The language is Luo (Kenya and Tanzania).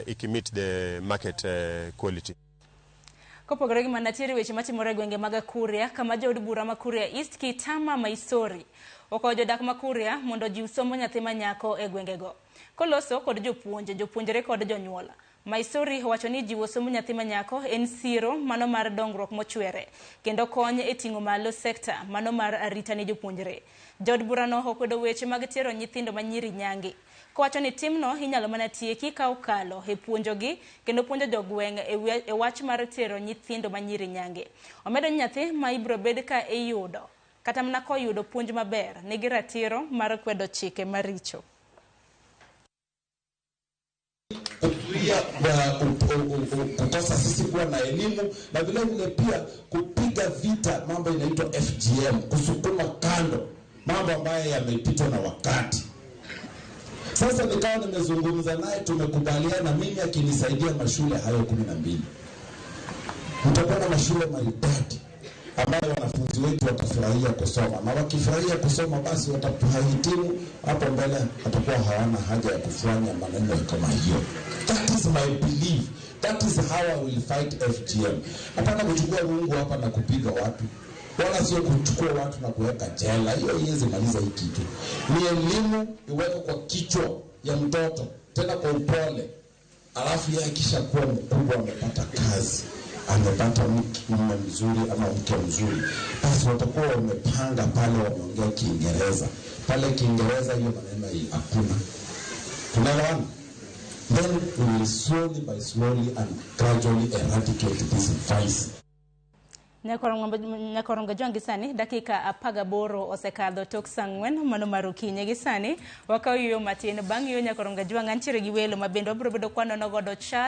Iki meet the market quality. Kopogore gi mano, nitiere weche matimore e gwenge mag Kuria, kama jood bura ma Kuria East Kitama Maisori okwayo jodak ma Kuria mondo ojiw somo nyathi ma nyako e gwengego. Koloso kod jopuonj, jopuonjre kod jonyuol. Maisori owacho ni jiwo somo nyathi ma nyako en siro mano mar dongruok mochwere kendo kony e ting'o malo sekta mano mar arita ne jopuonjre. Jood burano okwedo weche mag tero nyithindo manyiri nyange. Kowacho ni timno inyalo mana tieki ka okalo e puonjogi kendo puonjo jogweng' e wach mar tero nyithindo manyiri nyange. Omedo ni nyathi ma ibiro bed ka iyudo kata mana koyudo puonj maber nigi ratiro mar kwedo chike maricho. Kuzuia kukosa sisi kuwa na elimu na vile vile pia kupiga vita mambo inaitwa FGM, kusukuma kando mambo ambayo yamepitwa na wakati. Sasa nikawa nimezungumza naye, tumekubaliana mimi akinisaidia mashule hayo 12, mtakuwa na mashule maridadi ambayo wanafunzi wetu watafurahia kusoma, na wakifurahia kusoma basi watahitimu hapo mbele, watakuwa hawana haja ya kufanya maneno kama hiyo. That is my belief. That is how I will fight FGM. Hapana kuchukua rungu hapa na kupiga watu, wala sio kuchukua watu na kuweka jela. Hiyo haiwezi maliza hii kitu. Ni elimu iwekwe kwa kichwa ya mtoto, tena kwa upole, alafu yeye akishakuwa mkubwa, amepata kazi, amepata mume mzuri ama mke mzuri, basi watakuwa wamepanga pale, wameongea Kiingereza pale. Kiingereza hiyo maneno hii hakuna. Tunaelewana? Then we will slowly by slowly and gradually eradicate this vice. Nyakorongo jwangi sani dakika 18 osekadho tok saa 4 mano mar okinyi. Gi sani wakaw yueyo matin. Bang' yueyo, Nyakorongo Jwang', antiere gi welo ma bende wabiro bedo kwanono godo chal.